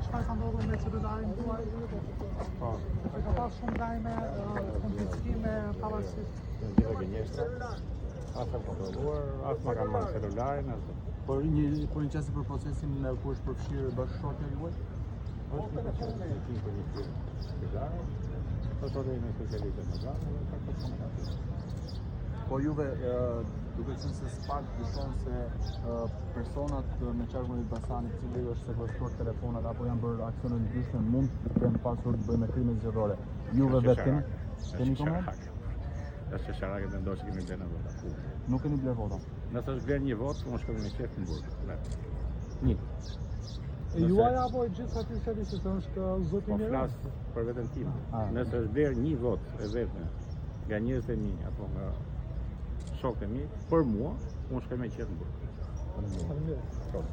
Çfarë ka ndodhur me celularin tuaj? Po, Se ka pas shumë lajme, ë, konfiskime, pavarësisht. të gjitha gënjeshtra. As jam kontrolluar, as ma kanë marrë celularin, as Por një por një qasje për procesin e ku është përfshirë bashkëshortja juaj? është një proces në hetim për një firmë cigare. Po thotë jemi specialistë në zanë dhe ka komunikacion. Po juve ë, duke qenë se SPAK dyshon se ë, personat me qarkun e Elbasanit, cili është sekuestruar telefonat apo janë bërë aksione ndryshme, mund të kenë pasur të bëjnë me krime zgjedhore. Juve vetë keni keni koment? Është qesharake të mendosh se kemi blerë në vota. Nuk keni bler vota. Nëse është blerë një votë, unë shkoj me qef në burg. Vetë. Një. E Nëse- juaja apo e gjithë aty se se është ë, zoti Po Miron? flas për veten time. Ah. Nëse është blerë një votë e vetme nga njerëzit e mi apo nga shokët e mi, për mua, unë shkoj me qef në burg. Faleminderit. Po.